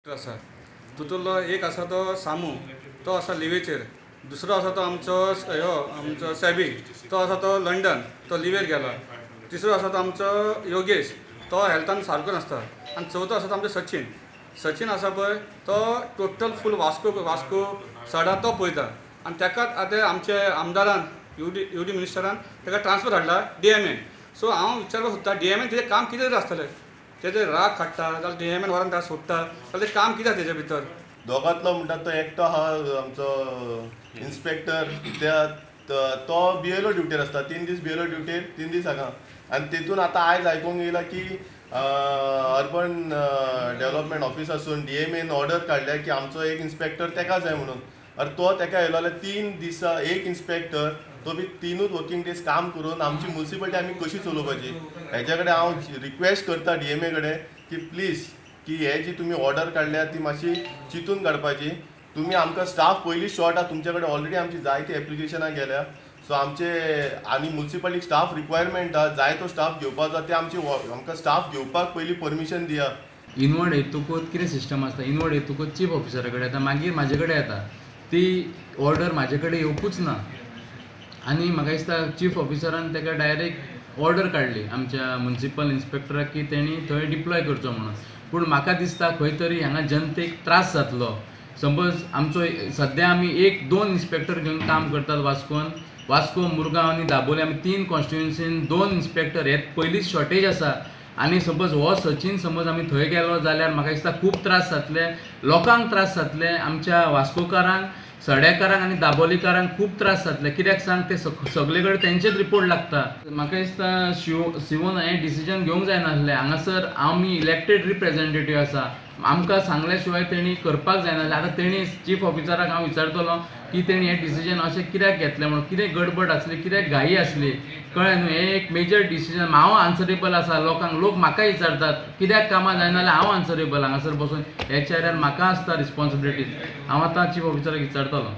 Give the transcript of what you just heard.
आसा तितूंतलो एक आसा तो सामू, तो आसा लिवेचेर. दुसरो आसा तो आमचो ह्यो आमचो सेबी, तो आसा तो लंडन, तो लिवेर गेला. तिसरो आसा तो आमचो योगेश, तो हेल्थान सारको नासता. आनी चवथो आसा तो आमचो सचीन. सचीन आसा पळय तो टोटल फूल वास्को वास्को सडा तो पळयता. आनी ताकाच आतां आमचे आमदारान यू डी मिनिस्टरान ताका ट्रान्सफर हाडला डीएमएन. सो हांव विचारपाक सोदता, डीएमएन तेजें काम कितें तरी आसतलें. तेजे राग काडटा जाल्यार डीएमएन व्हरोन ताका सोडटा जाल्यार तें काम कितें तेजे भितर? दोगांतलो म्हणटा तो एकटो आहा आमचो इन्स्पेक्टर, त्या तो बीएलओ ड्युटीर आसता. 3 दीस बीएलओ ड्युटीर, 3 दीस हांगा. आनी तेतून आतां आयज आयकूंक येयलां की अर्बन डेव्हलपमेंट ऑफिसासून डीएमएन ऑर्डर काडल्या की आमचो एक इन्स्पेक्टर तेका जाय म्हणून. अरे, तो तेका येयलो जाल्यार 3 दिसा एक इन्स्पेक्टर, तो बी तिनूच वर्किंग डेज काम करून आमची मुन्सिपालिटी आमी कशी चलोवपाची? हेच्या कडेन हांव रिक्वेस्ट करता डीएमए कडेन की प्लीज की हे जी तुमी ऑर्डर काडल्या ती मातशी चिंतून काडपाची तुमी. आमकां स्टाफ पयलीं शॉर्ट आहा. तुमचे कडेन ऑलरेडी आमची जायती एप्लिकेशनां गेल्या. सो आमचे आनी मुन्सिपालिटीक स्टाफ रिक्वायरमेंट आहा, जाय तो स्टाफ घेवपाक जाय. ते आमची आमकां स्टाफ घेवपाक पयलीं परमिशन दिया. इनवर्ड येतकूच कितें सिस्टम आसता? इनवर्ड येतकूच चीफ ऑफिसरा कडेन येता, मागीर म्हाजे कडेन येता. ती ऑर्डर म्हाजे कडेन येवकूच ना आनी म्हाका दिसता चीफ ऑफिसरान ताका डायरेक्ट ऑर्डर काडली आमच्या मुन्सिपल इन्स्पेक्टराक की तेणी थंय डिप्लॉय करचो म्हणून. पूण म्हाका दिसता खंय तरी हांगा जनतेक त्रास जातलो. समज आमचो सद्या आमी एक दोन इन्स्पेक्टर घेवन काम करतात वास्कोन. वास्को, मुरगांव आनी दाबोली आमी तीन कॉन्स्टिट्युएन्सीन दोन इन्स्पेक्टर, हे पयलींच शॉर्टेज आसा. आनी सपोज हो सचीन समज आमी थंय गेलो जाल्यार म्हाका दिसता खूब त्रास जातले, लोकांक त्रास जातले. आमच्या वास्कोकारांक, सड्याकारांक आनी दाबोलीकारांक खूब त्रास जातले. कित्याक सांग, ते सगळे कडेन तेंचेच रिपोर्ट लागता. म्हाका दिसता शिव सिवोन हें डिसिजन घेवंक जायनासलें. हांगासर आमी इलेक्टेड रिप्रेझेंटेटीव आसा, आमकां सांगल्या शिवाय तेणी करपाक जायनासलें. आतां तेणी चीफ ऑफिसराक हांव विचारतलो की तेणी हें डिसिजन अशें कित्याक घेतलें म्हणून. कितें गडबड आसली, कित्याक घाई आसली, कळ्ळें न्हू? हें एक मेजर डिसिजन. हांव आन्सरेबल आसा लोकांक. लोक म्हाका विचारतात कित्याक कामां जायना जाल्यार हांव आन्सरेबल. हांगासर बसून हेच्या एरियार म्हाका आसता रिस्पॉन्सिबिलिटीज. हांव आतां चीफ ऑफिसराक विचारतलो.